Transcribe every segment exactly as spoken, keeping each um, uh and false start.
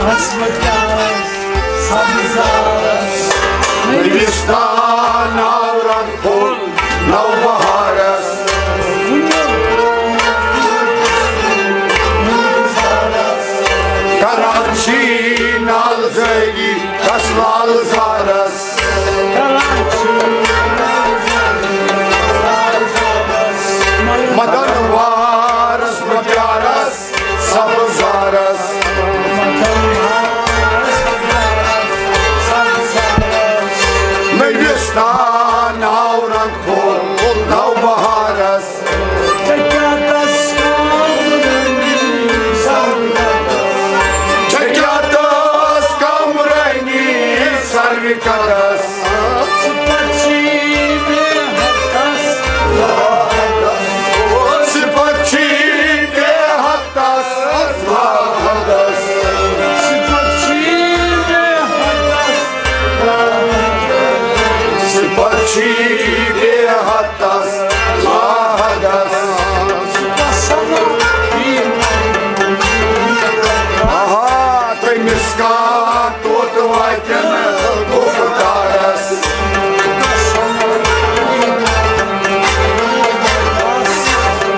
ہسپتالس سبزارس۔ نوستان آو رنگ پھوٚل نو بہارس۔ کران چھی نالزٲری تس لال زارس۔ مدن وارس بہارس۔ سبزارس۔ نوستان آو رنگ پھوٚل نو بہارس۔ ژےٚ کیٛاہ تس کم رنگی سروِ قدس؟ ژےٚ کیٛاہ تس کم رنگی سروِ قدس؟ صفت چھی بے حدس۔ صفت چھی بے حدس لاحدس۔ صفت چھی بے حدس۔ صفت چھی بے حدس لاحدس۔ آہا، تٔمِس کانٛہہ توٚت واتہِ نہٕ گُفتارس۔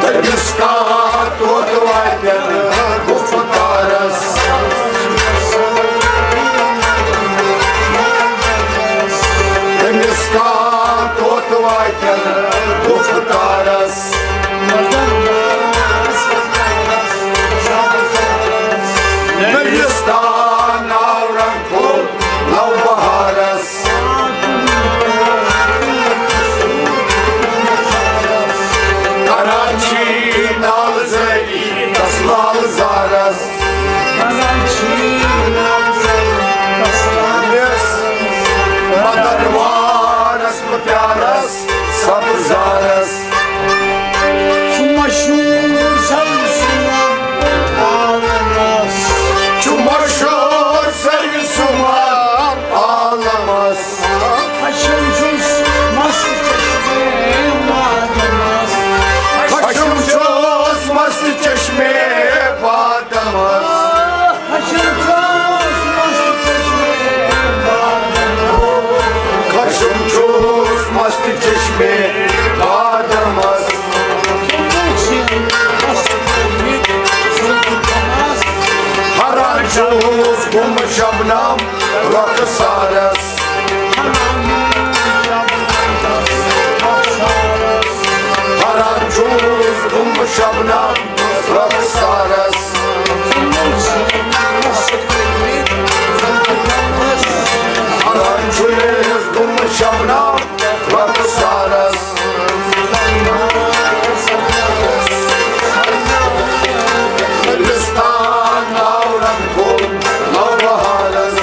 تٔمِس کانٛہہ توٚت واتہِ نہٕ گُفتارس۔ تٔمِس کانٛہہ توٚت واتہِ نہٕ گُفتارس۔ نوستان آو رنگ پھوٚل نو بہارس۔ کران چھی نالزٲری تس لال زارس۔ مدن وارس بہارس۔ سبزارس۔ چھُ مشہوٗر سروِ سُمن عالمس۔ چھُ مشہوٗر سروِ سُمن عالمس۔ خشم چھُس مست چشمے بادمس۔ خشم چھُس مست چشمے بادمس۔ خشم چھُس مست چشمے بادمس۔ خشم چھُس مست چشمے بادمس۔ ہران چھُس گُم شبنم رۄخسارس۔ ہران چھُس گُم شبنم رۄخسارس۔ ہران چھُس گُم شبنم رۄخسارس۔ گُلستان آو رنگ پھوٚل نو بہارس۔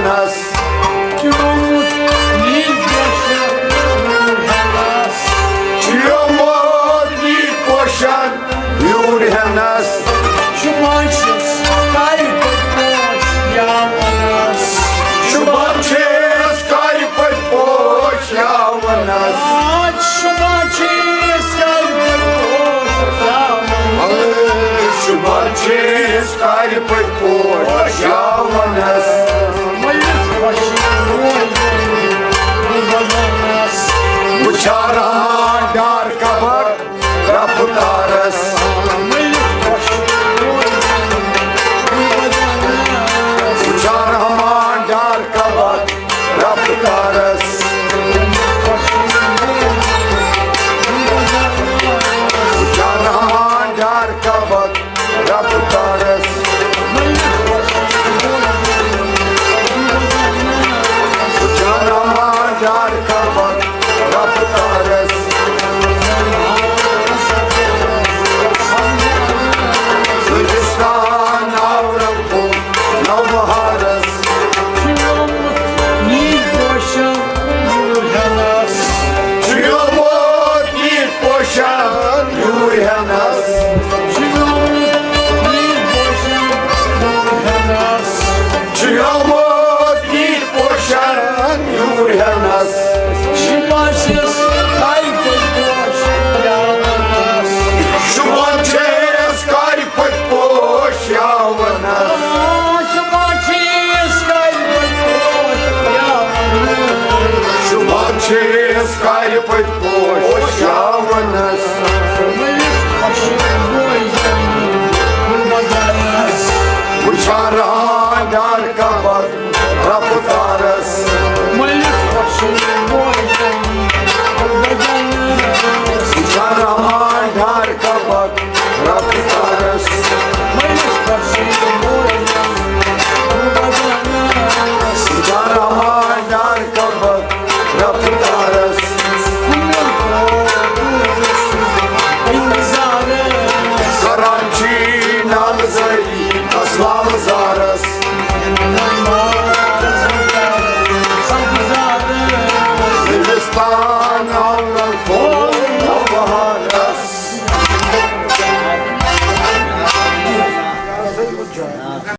کیومُت یہِ پوشن یوٗر ہٮ۪نس۔ کیومُت یہِ پوشن یوٗر ہٮ۪نس۔ شوٗبان چھِس کارِ پٲٹھۍ پوش یاونس۔ شوٗبان چھِس کارِ پٲٹھۍ پوش یاونس۔ آ، شوٗبان چھِس کارِ پٲٹھۍ پوش یاونس۔ اے، شوٗبان چھِس کارِ پٲٹھۍ